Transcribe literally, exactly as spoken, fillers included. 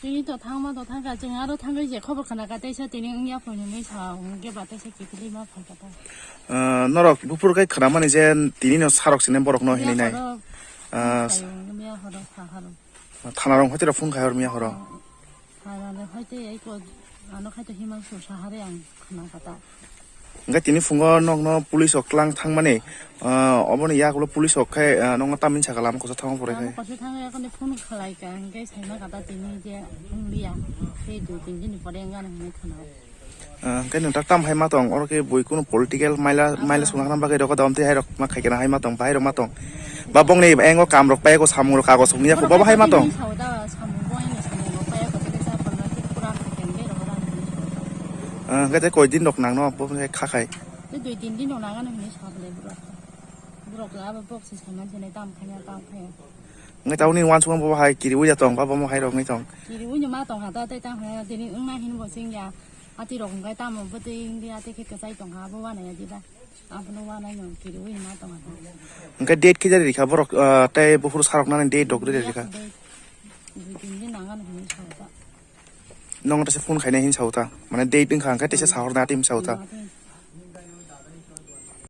Tini to thangma to thangkha, chwng aro thangwi je khobor khna ka, teisa tini wngya phone hwnwi sa, hwnkhe ba teisa kiphilwi ma phalka ta. Ah, norok buphuru khe khna mani je tini no sarok sine borok no hinwi nai. Miya horo, ah, phone khayo, miya horo, saharo. Thana rong hoite rok phone khai hor miya horo. Thana rong hoite ai ko, ano khai to Himanshu sahare ang khna ka ta. Hingke tini phungo nokno police o klang thangmani, ah, oboni yakulo police o khe, ah, nokno tamni saka lama kosa thangma pore khe. Lama kosa thangwi akhoni phone khlai ka, hingke saima kata tini je wngya, tei dui tin din ni pore wngya hinwi khna. Ah, hingke nwng tak tam hai ma tong, oro khe bui kunu political maila, maila songna bagwi rokho da, omtwi hai rok ma khai kena hai ma tong, bahai rok ma tong. Ba bongni engo kam rok pai ko samung rok kagos rok niya ko babo hai ma tong. Samung bo eno samung rok pai ko tei sa pala tei pura khe keng de rok rang hinwi sa. Ah, hingke tei koi din rok nang no bo kha khai. Tei dui tin din rok nang ano hinwi sa pala borok. Borok la abo bok se saman se nai tam khanya tam khanya. Hingke tauni wansukma bo hai kiri uya tong ba bo mo hai rok ngi tong. Kiri uya ma tong ha ta tei tam khanya tini wngna hin bo sing ya. Ati rok hingke tamo bo tei wngdi ati khe kwchai tong ha bo wana ya di ba. Abono wanai no kiriwi ma tong ano. Hingke date khe jari rikha borok, ah, tei buphuru sarok nani date rok rikha. Date dui tin din nang ano hinwi sa ta. Nong tesa phone khaina hin sa ta. Mane date wngkha hingke tesa sahor na tim sa ta. Hmm, ati.